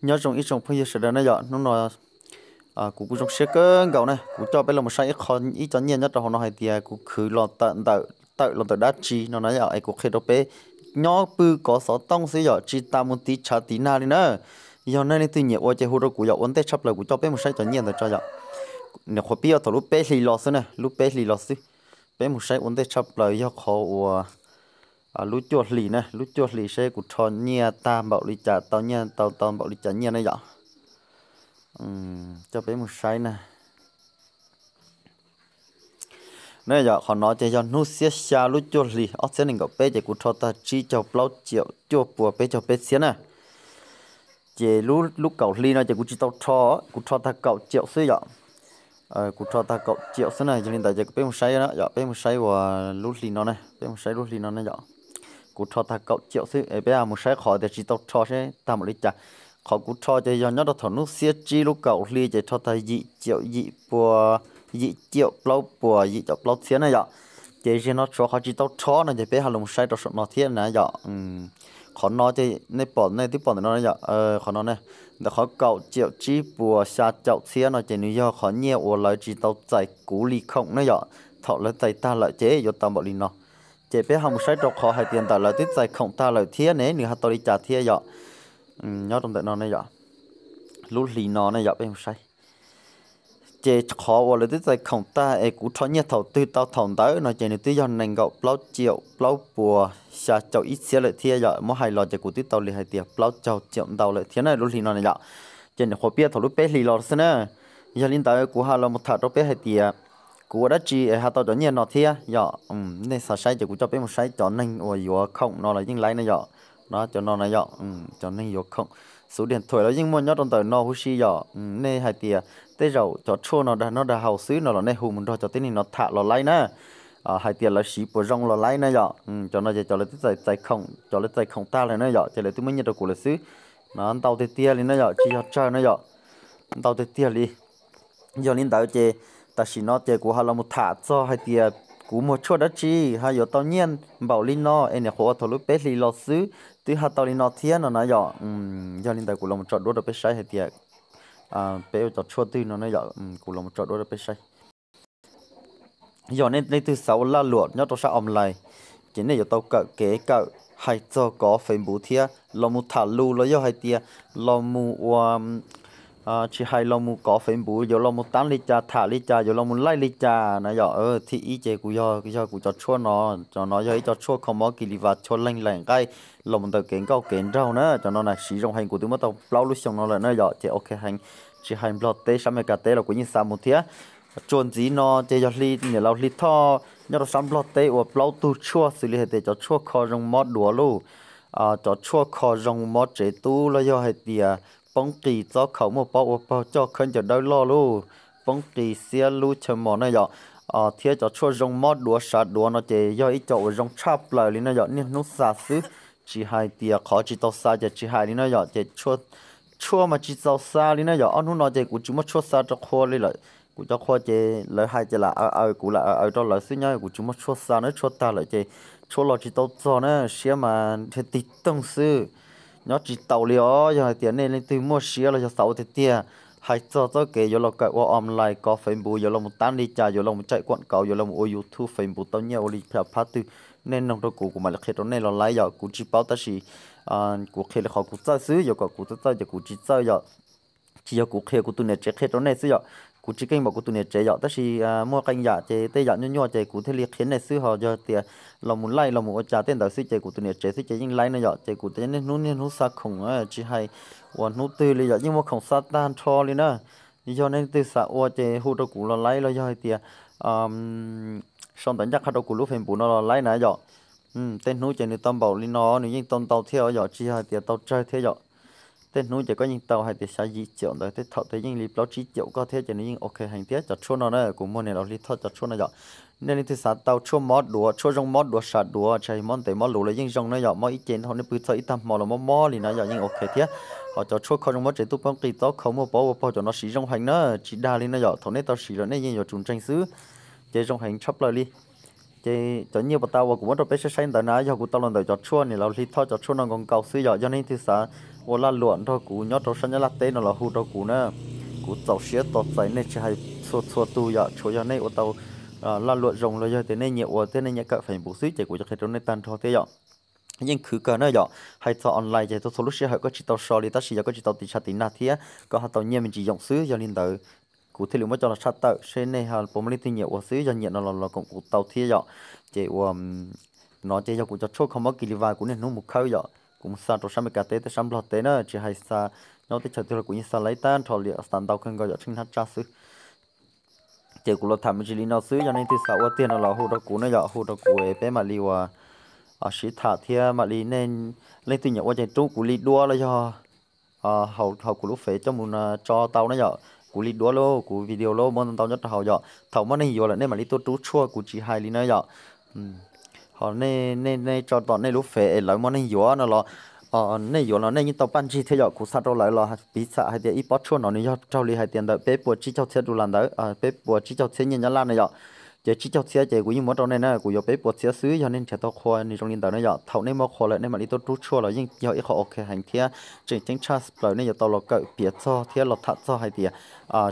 Nyob zoo ib tsoom phooj ywg sawv daws na yom, hnub no kuv kuj zoo siab kawg nkaus na, kuv coj peb los mus saib ib qho ib co nyiaj nyob rau hauv no hais tias kuv khwv los tawm ntawm tawm los ntawm dab tsi no na yom, es kuv qhia rau peb nyob pw kov xov tooj xwb yom, tsis tas mus tiv tshav tiv nag li na. Yog nej leej twg nyiam ua ces hu rau kuv yom, ua ntej tshaj plaws kuv coj peb mus saib cov nyiaj ntawd tso yom. Nyuam qhuav pib thaum lub peb hlis los xwb na, lub peb hlis los xwb. Peb mus saib ua ntej tshaj plaws yog qhov uas lub cuaj hlis na, lub cuaj hlis seb kuv rho nyiaj tag npaum li cas, tau nyiaj tau tau npaum li cas nyiaj na yom. Coj peb mus saib na. Na yom, qhov no ces yog hnub xiab xya lub cuaj hlis ob txhiab nees nkaum peb ces kuv rho tag tsib caug plaub ciaum cuaj puas peb caug peb txhiab na. Ces lub kaum hli no ces kuv tsis tau rho, kuv rho tag kaum ciaum xwb yom. Kuv rho tag kaum ciaum xwb na, yog li ntawd ces peb mus saib yom, peb mus saib uas lub hli no na, peb mus saib lub hli no na yom. Kuv rho tag kaum ciaum xwb es peb mus saib qhov tias tsis tau rho seb tag npaum li cas. Qhov kuv rho ces yog nyob rau thaum hnub xiab tsib lub kaum hli ces rho tag yim ciaum yim puas, yim ciaum plaub puas yim caum plaub txhiab na yom. Ces zaum no tshuav qhov tsis tau rho no ces peb ho los mus saib rau saum no thiab na yom. Qhov no ces nej pom, nej twb pom ntawm no yom, qhov no ne, ntawm qhov kaum ciaum tsib puas xya caum txhiab no ces nws yog qhov nyiaj uas lawv tsis tau txais kuv li khoom na yom. Thaum lawv txais tag lawm ces yuav tau npaum li no. Ces peb ho mus saib rau qhov hais tias ntawm lawv twb txais khoom tag lawm thiab ne nws ho tau li cas thiab yom. Nyob rau ntawm no ne yom, lub hli no ne yom, peb mus saib. Ces qhov uas lawv twb txais khoom tag es kuv rho nyiaj thaum twg tau thaum ntawd no ces nws twb yog nees nkaum plaub ciaum plaub puas xya caum ib txhiab lawm thiab yom. Muab hais los ces kuv twb tau li hais tias plaub caug ciaum ntau lawm thiab na, lub hli no na yom. Ces nyuam qhuav pib thaum lub peb hlis los xwb na. Yog li ntawd kuv ho los mus tham rau peb hais tias kuv ua dab tsi es ho tau cov nyiaj no thiab yom. Nej xav saib ces kuv coj peb mus saib cov neeg uas yuav khoom no los yeej laib na yom. No cov no na yom, cov neeg yuav khoom xuv diam thuam los yeej muaj nyob rau ntawm no huv si yom. Nej hais tias tej zaum cov tshuaj no dag noj dag haus xwb no los nej hu mus nrog cov tib neeg no tham los laib na, hais tias lawv siv puas zoo los laib na yom. Cov no ces cov lawv twb txais khoom, cov lawv txais khoom tag lawm na yom, ces lawv twb muab nyiaj rau kuv lawm xwb. No ntau tiag tiag li na yom, tsis yog tsawg na yom, ntau tiag tiag li. Yog li ntawd ces tam sim no ces kuv ho los mus tham txog hais tias kuv muag tshuaj dab tsi ho yuav tau nyiaj npaum li no es nyuam qhuav ua thaum lub peb hlis los xwb twb ho tau li no thiab no na yom. Yog li ntawd kuv los tso duab rau peb saib hais tias peb ua cov tshuaj twg no na yom, kuv los tso duab rau peb saib. Yog nej leej twg xav ua lag luam nyob rau sab online, ces nej yuav tau kawm kev kawm hais txog kov Facebook thiab los mus tham lus los yog hais tias los mus ua, tsis hais los mus kov Facebook yuav los mus tab li cas, tham li cas, yuav los mus laij li cas na yom. Thib ib ces kuv yog, yog kuv cov tshuaj no, cov no yog ib co tshuaj kho mob kis lis vas chua leeg laim nqaij los mus ntawm kev nkauj kev nraug na. Cov no na siv zoo heev, kuv twb muab tau plaub lub xyoo no lawm na yom, ces ok heev. Tsis hais Nplog teb, sab Amelikas teb los kuv yeej xa mus thiab. Txuas ntxiv no ces yog hli niam laus Hli Thoj nyob rau sab Nplog teb ua plaub tug tshuaj xws li hais tias cov tshuaj kho zoo mob duav lauj, cov tshuaj kho zoo mob tsev tub los yog hais tias poob qis txob khaum muaj pob ua paug coj khaub ncaws dawb loj lauj, poob qis xiab lub chaw mos na yom, thiab cov tshuaj zoo mob duav sav duav no ces yog ib co uas zoo tshaj plaws li no yom, niaj hnub xa xwb. Tsis hais tias qhov tsis tau xa ces tsis hais li no yom, ces tshuaj mas tsis txaus xa li na yom. Ob hnub no ces kuv tsis muaj tshuaj xa rau qhua li lawm. Kuv cov qhua ces lawv hais ces lam aws aws, kuv lam aws aws rau lawv xwb, nyob kuv tsis muaj tshuaj xa na, tshuaj tag lawm ces tshuaj los tsis tau txog na, siab mas nrhiav tig toog xwb. Nyob tsis taus li os. Yog hais tias nej leej twg muaj siab los yog xav ua tiag tiag, hais txog txoj kev yuav los kawm ua online kov Facebook, yuav los mus tab li cas, yuav los mus caij kuam kauv, yuav los mus ua YouTube Facebook tau nyiaj ua li cas phab twg, nej noog rau kuv, kuv mam li qhia rau nej los laib yom. Kuv tsis paub tab sis kuv qhia li qhov kuv txawj xwb, yuav kom kuv txawj txawj ces kuv tsis txawj yom. Tsis yog kuv qhia, kuv tus niam tsev qhia rau nej xwb yom. Kuv tsis keej npaum kuv tus niam tsev yom, tab sis muaj qee yam ces tej yam nyuaj nyuaj ces kuv thiaj li qhia nej xwb, ho yog tias los mus laij los mus ua cas tej ntawd xwb ces kuv tus niam tsev xwb ces yeej laib no yom. Ces kuv tias niaj hnub niaj hnub xa khoom, tsis hais uas hnub twg li yom, yeej muaj khoom xa tag nrho li na. Yog nej leej twg xav ua ces hu rau kuv los laib los yog hais tias sau ntawv ncaj qha rau kuv lub Facebook no los laib na yom. Tej hnub ces nws tau npaum li no nws yeej tau ntau thiab yom, tsis yog hais tias tau tsawg thiab yom. Tej hnub ces koj yeej tau hais tias xya yim caum ntawd, tej thaum tej yeej li plaub tsib caum koj thiab ces nws yeej ok heev thiab. Cov tshuaj no na, kuv muag niam laus Hli Thoj cov tshuaj no yom. Nej leej twg xav tau tshuaj mob duav, tshuaj zoo mob duav sav duav, tsis hais mob ntev mob luv los yeej zoo na yom. Mob ib ce ntau nej pw txog ib tag hmo los mob mob li na yom, yeej ok thiab. Ho cov tshuaj kho zoo mob tsev tub, poob qis txob khaum muaj pob ua paug, cov no siv zoo heev na, tsis dag li na yom. Thaum nej tau siv lawm nej yeej yuav tsum ntseeg xwb, ces zoo heev tshaj plaws li. Ces cov nyiaj puas tas uas kuv muab rau peb saib saib ntawd na yog kuv tau los ntawm cov tshuaj niam laus Hli Thoj cov tshuaj no nkaus nkaus xwb yom. Yog leej twg xav ua laj luam nrog kuv nyob rau sab Nyab Laj teb no los hu rau kuv na. Kuv txaus siab tos txais nej tsis hais txhua txhua tus yom, tshuav yog nej ua tau laj luam zoo los yog tias nej nyiam ua thiab nej nyiam kawm Facebook xwb ces kuv yuav qhia rau nej tag nrho thiab yom. Yeej khwv kawg na yom, hais txog online ces txhua txhua lub sij hawm koj tsis tau so li tab sis yog koj tsis tau tiv tshav tiv nag thiab koj ho tau nyiaj me ntsis yoom xwb, yog li ntawd kuv thiaj li muab coj los tshaj tawm seb nej puas muaj leej twg nyiam ua xwb, yog nyiam no los los koom kuv tau thiab yom. Ces ua no ces yog kuv cov tshuaj kho mob Kiliva kuv niaj hnub mus khawb yom, kuv mus xa rau sab Amelikas teb thiab sab Nplog teb na, tsis hais xa nyob teb chaws twg los kuv yeej xa laib tag nrho li, xa ntau kawg nkaus yom, tsheej hnab tsaj xwb. Ces kuv los tham me ntsis li no xwb, yog leej twg xav ua tiag no los hu rau kuv na yom, hu rau kuv peb mam li ua sib tham thiab mam li, leej twg nyiam ua ces rub kuv li duab los yog hauv kuv lub fev coj mus tso tau na yom, kuv li duab lauj, kuv video lauj, muaj ntau ntau nyob rau hauv yom. Thaum muaj neeg yuav lawm nej mam li tuaj rub tshuaj, kuv tsis hais li na yom. Ho nej tso tom nej lub fev es lawv muaj neeg yuav no los, nej yuav los nej yeej tau paj ntsig thiab yom, kuv xa rau lawv los piv txwv hais tias ib pob tshuaj no nws yog raug li hais tias ntawm peb puas tsib caug txhiab dollar ntawd, peb puas tsib caug txhiab nyiaj Nyab Laj na yom. Ces tsib caug txhiab ces kuv yeej muab rau nej na, kuv yuav peb puas txhiab xwb, yog nej nrhiav tau qhua nws zoo li ntawd na yom. Thaum nej muaj qhua lawm nej mam li tuaj rub tshuaj los yeej yog ib qho ok heev thiab tseem ceeb tshaj plaws, nej yuav tau los kawm piav txog thiab los tham txog hais tias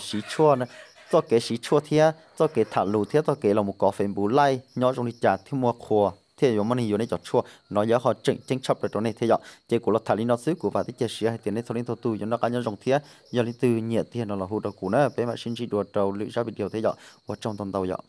siv tshuaj, txoj kev siv tshuaj thiab txoj kev tham lus thiab txoj kev los mus kov Facebook Live nyob zoo li cas thiaj muaj qhua thiaj yuav muaj neeg yuav nej cov tshuaj no, yog qhov tseem ceeb tshaj plaws rau nej thiab yom. Ces kuv los tham li no xwb, kuv vam thiab cia siab hais tias nej txhua leej txhua tus yuav noj qab nyob zoo thiab yog leej twg nyiam tiag no los hu rau kuv na, peb mam sib ntsib dua rau lwm zaj video thiab yom. Ua tsaug ntau ntau yom.